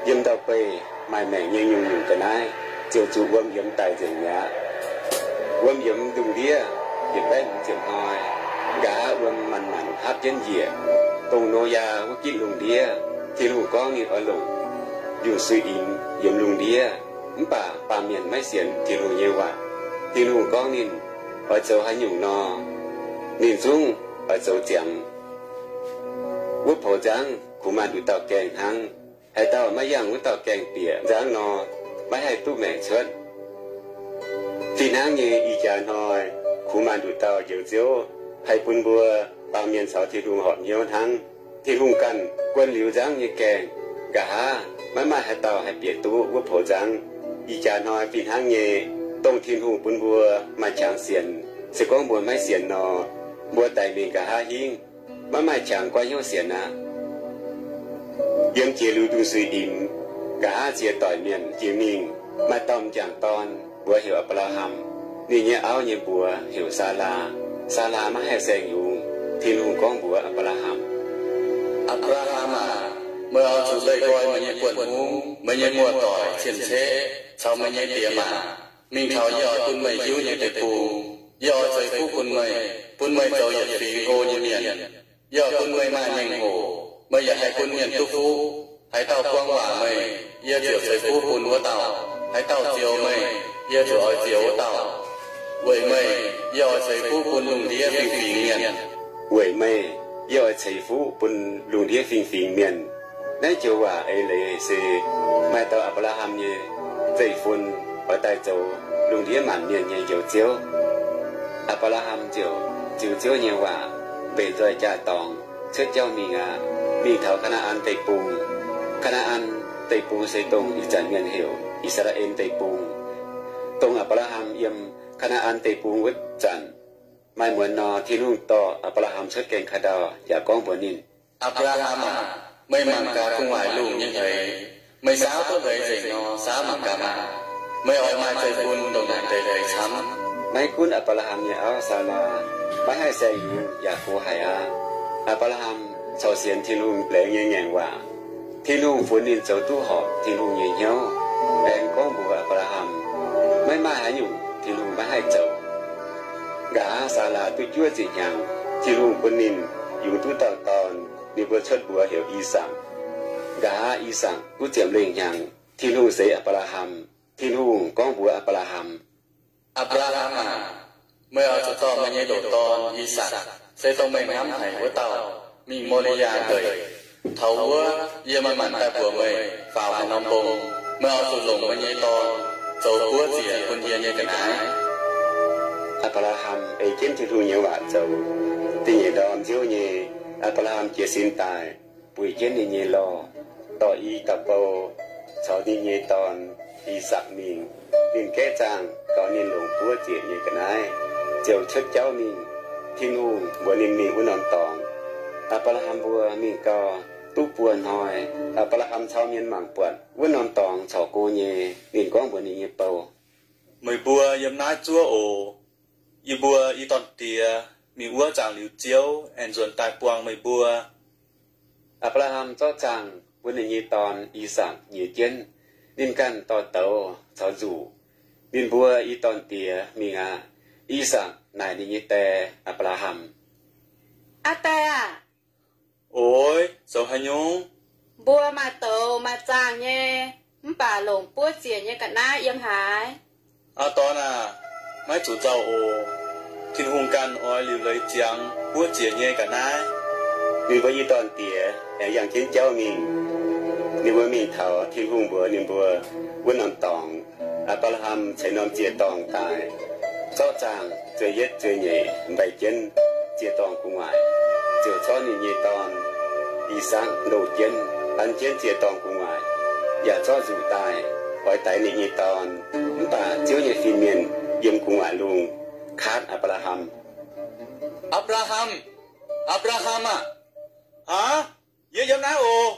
Yiem ndau-beih maaih maengc nyei nyungc-nyungc ga'naaiv ziouc zuqc wuom yiemx daic nzengc mi'aqv. Wuom yiemx lungh ndiev yietc baeqv hmz ziepc hnoi, nqa'haav wuom manc-manc hapv jienv njiec, dongh Noyaa wuov gitv lungh ndiev. Tin-Hungh gorngv ninh oix longc nyungc suiv-imx yiemx lungh ndiev, mv baac baamh mienh maiv sienx Tin-Hungh nyei waac. Tin-Hungh gorngv ninh oix zoux haaix nyungc nor, ninh zungv oix zoux ziangx. Wuov poux nzangv kungx maaih nduqc dauh gaengh hnangv. Haaix dauh maiv yangh wuov dauh gaengh bieqc nzangv nor, maiv haih duqv maengc cuotv. Fih hnangv nyei, ih jaax hnoi kungx maaih nduqc dauh Njoux Ziouv haih bun mbuo baamh mienh caux Tin-Hungh horpc hnyouv hnangv. Tin-Hungh ganh guon liuz nzangv nyei gaengh. Nqa'haav maiv maaih haaix dauh haih bieqc duqv wuov poux nzangv. Ih jaax hnoi fih hnangv nyei, dongh Tin-Hungh bun mbuo maaih qangx sienx. Se gorngv mbuo maiv sienx nor, mbuo daic mingh nqa'haav hingv, maiv maaih qangx goiv hnyouv sienx aqv. Yiem jiex liuz ndongc suiv-imx, nqa'haav ziex doic mienh jiex mingh, maaih dauh m'jangc dorn, mbuox heuc Apc^laa^ham. Ninh nyei auv nyei mbuox heuc Saalaa. Saalaa maiv haih saeng-yungz. Tin-Hungh gorngv mbuox Apc^laa^ham, Apc^laa^ham aac, meih oix zuqc leih nqoi meih nyei buonv-hungh, meih nyei muoz-doic, cien-ceqv, caux meih nyei diex maac, mingh taux yie oix bun meih hiuv nyei deic-bung. Yie oix ceix fuqv bun meih, bun meih zoux yietc fingx hlo nyei mienh. Yie oix bun meih maaih mengh hoc, meih yaac haih bun mienh duqv fuqv. Haaix dauh buang waac meih, yie ziouc ceix fuqv bun wuov dauh. Haaix dauh zioux meih, yie ziouc oix zioux wuov dauh. Weic meih, yie oix ceix fuqv bun lungh ndiev fingx-fingx mienh. Weic meih, yie oix ceix fuqv bun lungh ndiev fingx-fingx mienh. Naaiv joux waac eix leiz se maaih dauh Apc^laa^ham nyei zeiv-fun oix daaih zoux lungh ndiev maanc mienh nyei Njoux Ziouv. Apc^laa^ham ziouc ziux Ziouv nyei waac mbenc nzoih jaa-dorngx cuotv jauv mingh aqv, mingh taux Kaa^naa^an Deic-Bung. Kaa^naa^an Deic-Bung se dongh ih zanc mienh heuc I^saa^laa^en Deic-Bung. Dongh Apc^laa^ham yiem Kaa^naa^an Deic-Bung wuov zanc, maaih muonz nor, Tin-Hungh dorh Apc^laa^ham cuotv gaengh ka'ndau yaac gorngv mbuox ninh, Apc^laa^ham aac, meih mangc gaax gu'nguaaic lungh nyei hleix. Meih saauv duqv hleix nzengc nor, saauv mangc gaax maah! Meih oix maaih zeiv-fun ndongc naaic deix hleix camv. Maiv gunv Apc^laa^ham nyei auv, Saalaa, maiv haih saeng-yungz yaac gox haic aqv. Apc^laa^ham corc sienx Tin-Hungh laengz nyei ngaengc waac. Tin-Hungh funx ninh zoux duqv horpc Tin-Hungh nyei hnyouv, aengx gorngv mbuox Apc^laa^ham, maiv maaih haaix nyungc Tin-Hungh maiv haih zoux. Nqa'haav Saalaa duqv juov ziepc hnyangx, Tin-Hungh bun ninh yungz duqv dauh dorn. Ninh mbuo cuotv mbuox heuc I^sakc. Nqa'haav I^sakc duqv ziepc lengh hnyangx, Tin-Hungh seix Apc^laa^ham. Tin-Hungh gorngv mbuox Apc^laa^ham, Apc^laa^ham aac, meih oix zuqc dorh meih nyei ndoqc dorn, I^sakc, se dongh meih hnamv haic wuov dauh, mingh Mo^li^yaa Deic. Taux wuov yie maaih maanc daaih mbuox meih faaux haaix norm mbong. Meih oix zuqc longc meih nyei dorn zoux buov ziec bun yie nyei ga'naaiv. Apc^laa^ham ei jienv Tin-Hungh nyei waac zoux. Da'nyeic ndorm nziouv nyei, Apc^laa^ham jiez sin daaih, bueix jienv ninh nyei lorh, dorh i dauh bou caux ninh nyei dorn, I^sakc, mingh. Ninh gaeqv zaangh gaux ninh longc buov ziec nyei ga'naaiv, ziouc cuotv jauv mingh. Tin-Hungh mbuox ninh mingh wuov norm dorngx. Apc^laa^ham mbuo mingh gau, duqv buo hnoi, Apc^laa^ham cau mienh mangc buatc wuov norm dorngx corc go nyei. Ninh gorngv mbuox ninh nyei bou, Meih mbuo yiem naaiv zuov oc. Yie mbuo i dorn-diex mingh wuov zaangc liuz Ziouv aengx nzuonx daaih buangh meih mbuo. Apc^laa^ham zorqv zaangh bun ninh nyei dorn, I^sakc, nyiex jienv. Ninh ganh dorh douz caux nzuqc. Ninh mbuo i dorn-diex mingh aqv. I^sakc naaic ninh nyei die, Apc^laa^ham, Aa Die aah! Oix zoux haaix nyungc? Mbuo maaih douz maaih zaangh nyei, mv baac longc buov ziec nyei ga'naaiv yiem haaix? Aa dorn aah! Maiv zuqc nzauh oc. Tin-Hungh ganh oix liuc leiz ziangx buov ziec nyei ga'naaiv. Ninh mbuo i dorn-diex aengx yangh jienv jauv mingh. Ninh mbuo mingh taux Tin-Hungh mbuox ninh mbuo wuov norm dorngx. Apc^laa^ham ceix norm ziec-dorngh daaih, zorqv zaangh zueih yietv zueih nyeic mbaih jienv ziec-dorngh gu'nguaaic, ziouc zorqv ninh nyei dorn, I^sakc, ndoh jienv, an jienv ziec-dorngh gu'nguaaic, yaac zorqv nzuqc daaih oix daix ninh nyei dorn. Mv baac Ziouv nyei fin-mienh yiem gu'nguaaic lungh kaatv Apc^laa^ham, Apc^laa^ham! Apc^laa^ham aah! Aav, yie yiem naaiv oc.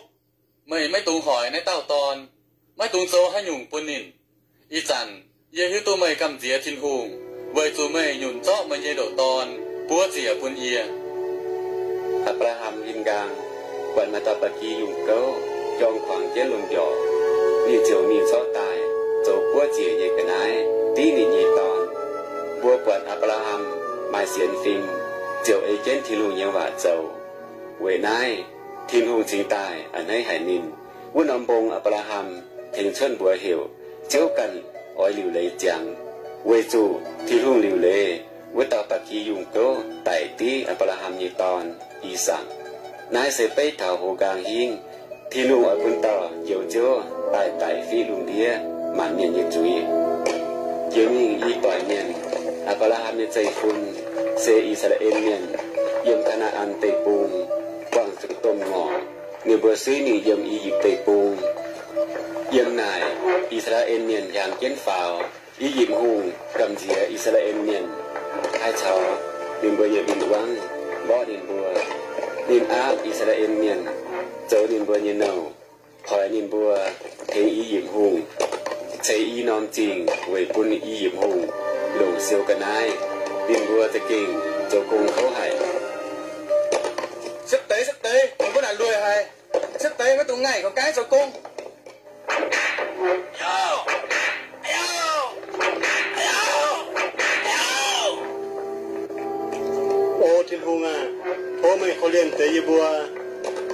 Meih maiv dungx hoic naaiv dauh dorn. Maiv dungx zoux haaix nyungc bun ninh. Ih zanc yie hiuv duqv meih gamh nziex Tin-Hungh, weic zuqc meih nyunc zorqv meih nyei ndoqc dorn buov ziec bun yie. Apc^laa^ham linh nqaang, Buatc maaih dauh ba'gi yungh gouv jorng kuangx jienv lungh mbiorqc. Ninh ziouc mingh zorqv daaih, zoux buov ziec nyei ga'naaiv div ninh nyei dorn. Mbuo buatc Apc^laa^ham maaih sienx fim, ziouc ei jienv Tin-Hungh nyei waac zoux. Weic naaiv, Tin-Hungh cingx daaih a'hneiv haic ninh. Wuov norm mbong Apc^laa^ham tengx cuotv mbuox heuc, Ziouv ganh oix liuc leiz ziangx, weic zuqc Tin-Hungh liuc leiz wuov dauh ba'gi yungh gouv daic div Apc^laa^ham nyei dorn, I^sakc. Naaiv se beiv taux hoz nqaang hingv, Tin-Hungh oix bun dauh Njoux Ziouv daaih daic fiqv lungh ndiev maanc mienh nyei zuiz. Jiex mingh i doic mienh, Apc^laa^ham nyei zeiv-fun, se I^saa^laa^en Mienh, yiem Kaa^naa^an Deic-Bung buangh zuqc domh ngorc. Ninh mbuo suiv mingh yiem I^yipv Deic-Bung. Yiem naaic, I^saa^laa^en Mienh hiaangx jienv faaux. I^yipv Hungh gamh nziex I^saa^laa^en Mienh, haih caux ninh mbuo nyei win-wangv mborqv ninh mbuo. Ninh aapv I^saa^laa^en Mienh zoux ninh mbuo nyei nouh, poix ninh mbuo tengx I^yipv Hungh ceix i norm zingh weic bun I^yipv Hungh longc siou ga'naaiv. Ninh mbuo za'gengh zoux gong kouv haic. Siepv deix, siepv deix, mbuo naaic lueic haic. Siepv deix, maiv dungx ngaih, gauh gaengh zoux gong. O Tin-Hungh aah! Tov meih korv-lienh deix yie mbuo.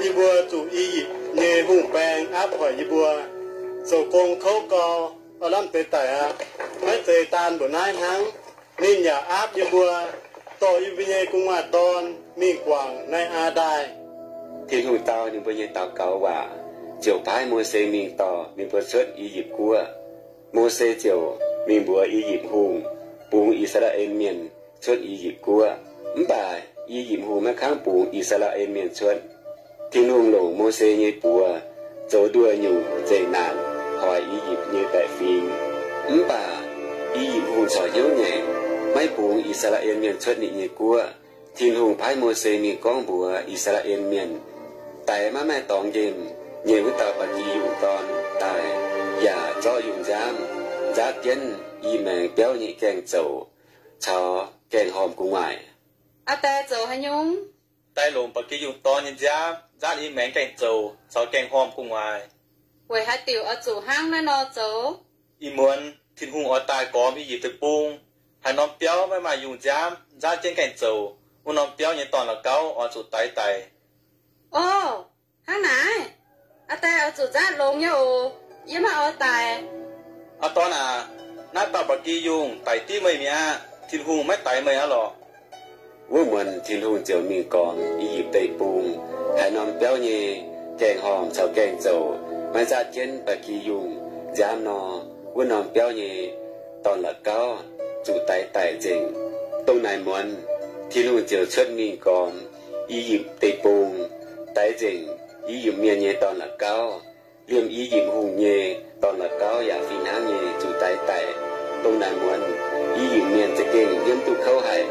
Yie mbuo zuqc I^yipv nyei hungh baeng aapv hoic yie mbuo, zoux gong kouv gau, lamh deix daic aqv. Maiv zeiz daanh mbuoqc naaiv hnangv, ninh yaac aapv yie mbuo, dorh yie mbuo nyei gu'nguaaz-dorn mingh guangc naaiv aqv ndaaih. Tin-Hungh dau ninh mbuo nyei daux gaux waac, ziouc paaiv Mose mingh dorh ninh mbuo cuotv I^yipv Guoqv. Mose ziouc mingh mbuox I^yipv Hungh bungx I^saa^laa^en Mienh cuotv I^yipv Guoqv. Mv baac I^yipv Hungh maiv kangv bungx I^saa^laa^en Mienh cuotv. Tin-Hungh longc Mose nyei buoz zoux nduoh nyungc nzengc naanc hoic I^yipv nyei baeqc fingx. Mv baac I^yipv Hungh corc hnyouv ngaengc, maiv bungx I^saa^laa^en Mienh cuotv ninh nyei guoqv. Tin-Hungh paaiv Mose mingh gorngv mbuox I^saa^laa^en Mienh, Daix maiv maaih dorngx nqemh nyei wuov dauh ba'gi yungh dorn daaih, yaac zorqv yungh nziaamv nzaatv jienv i maengx biauv nyei gaengh zouc caux gaengh hormh gu'nguaaic. Aa Die zoux haaix nyungc? Daix longc ba'gi yungh dorn nyei nziaamv nzaatv i maengx gaengh zouc caux gaengh hormh gu'nguaaic. Weic haaix diuc oix zuqc hnangv naaiv nor zoux? Ih muonz Tin-Hungh oix daaih gormx I^yipv Deic-Bung. Haaix norm biauv maiv maaih yungh nziaamv nzaatv jienv gaengh zouc, wuov norm biauv nyei dorn-la'gauv oix zuqc daix daic. O, hnangv naaic. Aa Die oix zuqc nzaatv longx nyei oc. Yie maiv oix daic. Aa Dorn aac, naaiv dauh ba'gi yungh daic div meih mi'aqv. Tin-Hungh maiv daix meih aqv lorqc. Wuov muonz Tin-Hungh ziouc mingh gormx I^yipv Deic-Bung. Haaix norm biauv nyei gaengh hormh caux gaengh zouc maiv nzaatv jienv ba'gi yungh nziaamv nor, wuov norm biauv nyei dorn-la'gauv zuqc daix daic nzengc. Dongh naaic muonz Tin-Hungh ziouc cuotv mingh gormx I^yipv Deic-Bung, daix nzengc I^yipv Mienh nyei dorn-la'gauv. Liemh I^yipv Hungh nyei dorn-la'gauv yaac fih hnangv nyei zuqc daix daic. Dongh naaic muonz I^yipv Mienh za'gengh nyiemv duqv kouv haic.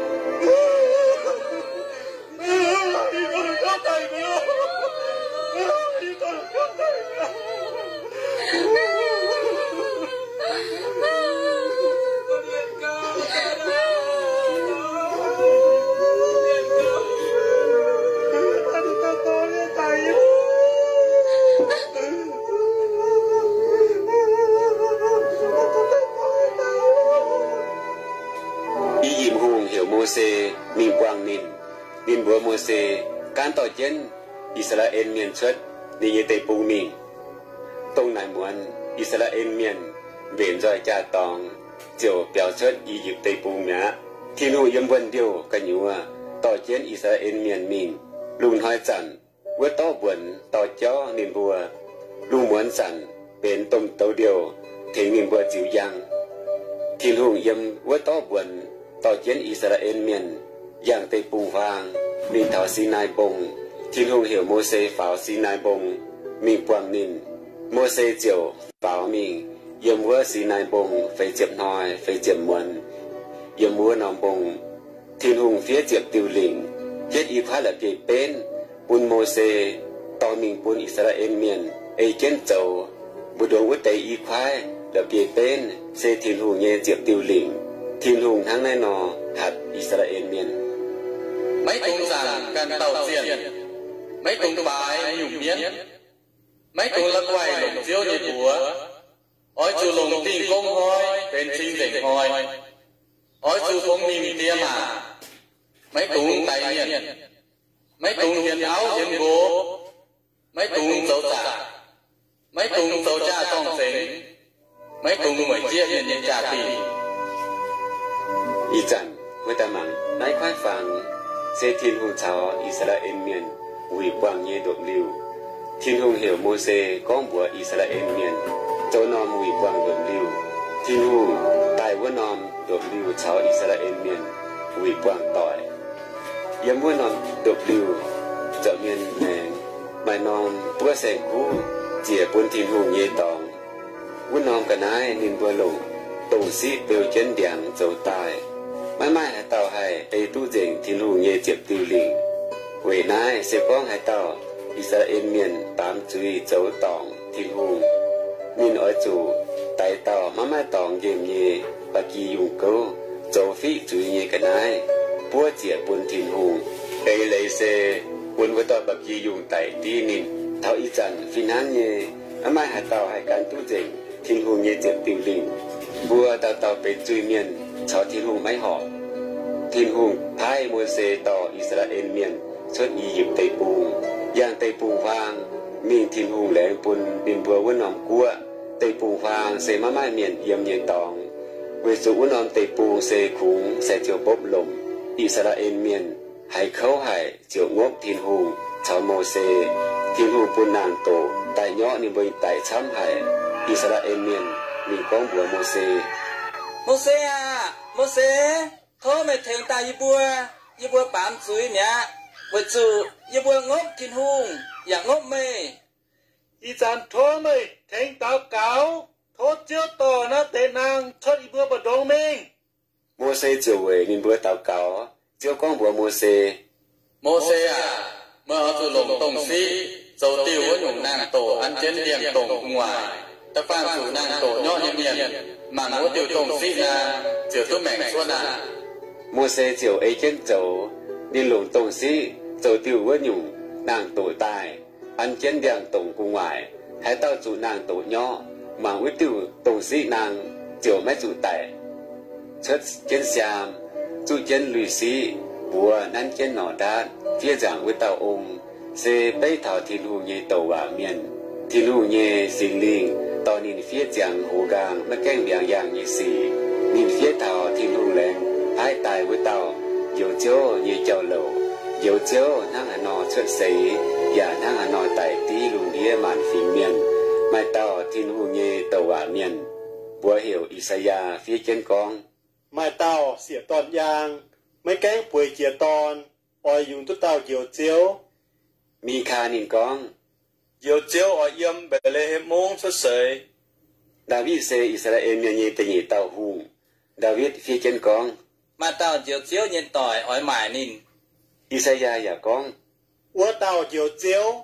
I^yipv Hungh heuc Mose mingh buangh ninh. Ninh mbuox Mose gaanv dorh jienv I^saa^laa^en Mienh cuotv ninh nyei deic-bung mingh. Dongh naaic muonz I^saa^laa^en Mienh mbenc nzoih jaa-dorngx ziouc biaux cuotv I^yipv Deic-Bung mi'aqv. Tin-Hungh yiem wuonh ndiouh gu'nyuoz dorh jienv I^saa^laa^en Mienh mingh. Lungh hnoi zanc wuov dorv mbuonx dorh jauv ninh mbuo. Lungh muonz zanc benx domh douz ndiouh tengx ninh mbuo ziux njang. Tin-Hungh yiem wuov dorv mbuonx dorh jienv I^saa^laa^en Mienh yangh deic-bung-huaang mingh taux Sinaai Mbong. Tin-Hungh heuc Mose faaux Sinaai Mbong mingh buangh ninh. Mose ziouc faaux mingh yiem wuov Sinaai Mbong feix ziepc hnoi feix ziepc muonz. Yiem wuov norm mbong Tin-Hungh fiev ziepc diuh lingc, hietv i kuaaiv la'bieiv-benv bun Mose dorh mingh bun I^saa^laa^en Mienh ei jienv zoux. Mbu'ndongx wuov deix i kuaaiv la'bieiv-benv se Tin-Hungh nyei ziepc diuh lingc. Tin-Hungh hnangv naaiv nor hatc I^saa^laa^en Mienh. Maiv dungx zaangc ganh dauh zienh. Maiv dungx baaix nyungc mienv. Maiv dungx la'guaih longc Ziouv nyei mbuox. Oix zuqc longc dingh gong hnoi benx cing-nzengc hnoi. Oix zuqc fongx nimc diex maac. Maiv dungx daix mienh. Maiv dungx hienx auv hienx nqox. Maiv dungx zoux zaqc. Maiv dungx zoux jaa-zorng zengx. Maiv dungx mueic jieqv mienh nyei jaa-dingh. Ih zanc wuov daaih mangc naaiv kuaaiv fangx se Tin-Hungh caux I^saa^laa^en Mienh wuic buangh nyei ndopv-liuh. Tin-Hungh heuc Mose gorngv mbuox I^saa^laa^en Mienh zoux norm wuic buangh ndopv-liuh. Tin-Hungh daaih wuov norm ndopv-liuh caux I^saa^laa^en Mienh wuic buangh doic. Yiem wuov norm ndopv-liuh, zoux mienh maengx maaih norm buov saeng-kuv ziec bun Tin-Hungh nyei dorngx. Wuov norm ga'naaiv ninh mbuo longc dongh siqv beu jienv ndiangx zoux daaih. Maiv maaih haaix dauh haih ei duqv nzengc Tin-Hungh nyei ziepc diuh lingc. Weic naaiv se gorngv haaix dauh I^saa^laa^en Mienh baamz zuiz zoux dorngc Tin-Hungh, ninh oix zuqc daix dauh maiv maaih dorngx nqemh nyei ba'gi yungh gouv, zoux fiqv zuiz nyei ga'naaiv, buov ziec bun Tin-Hungh. Eix leiz se bun wuov dauh ba'gi yungh daic div ninh. Taux ih zanc fih hnangv nyei, maiv maaih haaix dauh haih gan duqv nzengc Tin-Hungh nyei ziepc diuh lingc. Mbuo dauh dauh benx zuiz-mienh caux Tin-Hungh maiv horpc. Tin-Hungh paaiv Mose dorh I^saa^laa^en Mienh cuotv I^yipv Deic-Bung, yangh deic-bung-huaang mingh Tin-Hungh laengz bun ninh mbuo wuov norm guoqv. Deic-bung-huaang se maiv maaih mienh yiem nyei dorngx, weic zuqc wuov norm deic-bung se kungx sai-ziouc mbopv lomc. I^saa^laa^en Mienh haiz kouv haic ziouc ngopv Tin-Hungh caux Mose. Tin-Hungh bun naang-doqc daaih nyorqv ninh mbuo daic camv haic. I^saa^laa^en Mienh mingh gorngv mbuox Mose, Mose aah! Mose, tov meih tengx daaih yie mbuo. Yie mbuo baamz zuiz mi'aqv, weic zuqc yie mbuo ngopv Tin-Hungh yaac ngopv meih. Ih zanc tov meih tengx daux gaux, tov Ziouv dorh naaiv deix naang cuotv yie mbuo mbu'ndongx mingh. Mose ziouc weic ninh mbuo daux gaux. Ziouv gorngv mbuox Mose, Mose aah! Meih oix zuqc longc dongh siqv zoux diuh wuov nyungc naang-doqc an jienv ndiangx-dongc gu'nguaaic. Da'faanh zuqc naang-doqc nyorqv nyei mienh mangc wuov diuh dongh siqv naang ziouc duqv maengc cuotv aqv. Mose ziouc ei jienv zoux. Ninh longc dongh siqv zoux diuh wuov nyungc naang-doqc daaih, an jienv ndiangx-dongc gu'nguaaic. Haaix dauh zuqc naang-doqc nyorqv, mangc wuov diuh dongh siqv naang ziouc maiv zuqc daic. Cuotv jienv siaam, zuqv jienv lui-siqv, mbuox nanv jienv norqc ndaatv fiev nzaangc wuov dauh ong, se beiv taux Tin-Hungh nyei douc waac mienh. Tin-Hungh nyei Singx Lingh dorh ninh fiev ziangx hoz nqaang maiv gaengh mbiaangx yaangh nyei sic. Ninh fiev taux Tin-Hungh laengz paaiv daaih wuov dauh Njoux Ziouv nyei jauv-louc. Njoux Ziouv hnangv haaix nor cuotv seix, yaac hnangv haaix nor daic div lungh ndiev maanc fingx mienh. Maaih dauh Tin-Hungh nyei douc waac mienh, mbuox heuc I^saa^yaa, fiev jienv gorngv, Maaih dauh siec dorn-yaang, maiv gaengh bueix jiex dorn, oix yungz duqv dauh Njoux Ziouv. Mikaa ninh gorngv, Njoux Ziouv oix yiem Mbetc^le^hem Mungv cuotv seix. Ndaawitv se I^saa^laa^en Mienh nyei da'nyeic dauh hungh. Ndaawitv fiev jienv gorngv, Maaih dauh Njoux Ziouv nyei doic oix maaic ninh. I^saa^yaa yaac gorngv, Wuov dauh Njoux Ziouv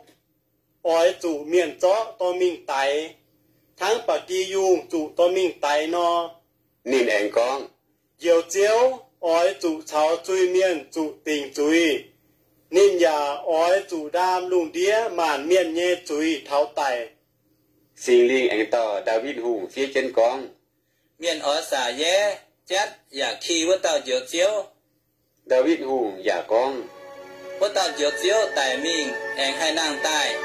oix zuqc mienh zorqv dorh mingh daix, hnangv ba'gi yungh zuqc dorh mingh daix nor. Ninh aengx gorngv, Njoux Ziouv oix zuqc caux zuiz-mienh zuqc dingc zuiz. Ninh yaac oix zuqc ndaam lungh ndiev maanc mienh nyei zuiz taux daic. Singx Lingh aengx dorh Ndaawitv Hungh fiev jienv gorngv, Mienh oix saac yaev, jatv yaac ki wuov dauh Njoux Ziouv. Ndaawitv Hungh yaac gorngv, Wuov dauh Njoux Ziouv daic mingh aengx haih nangh daaih.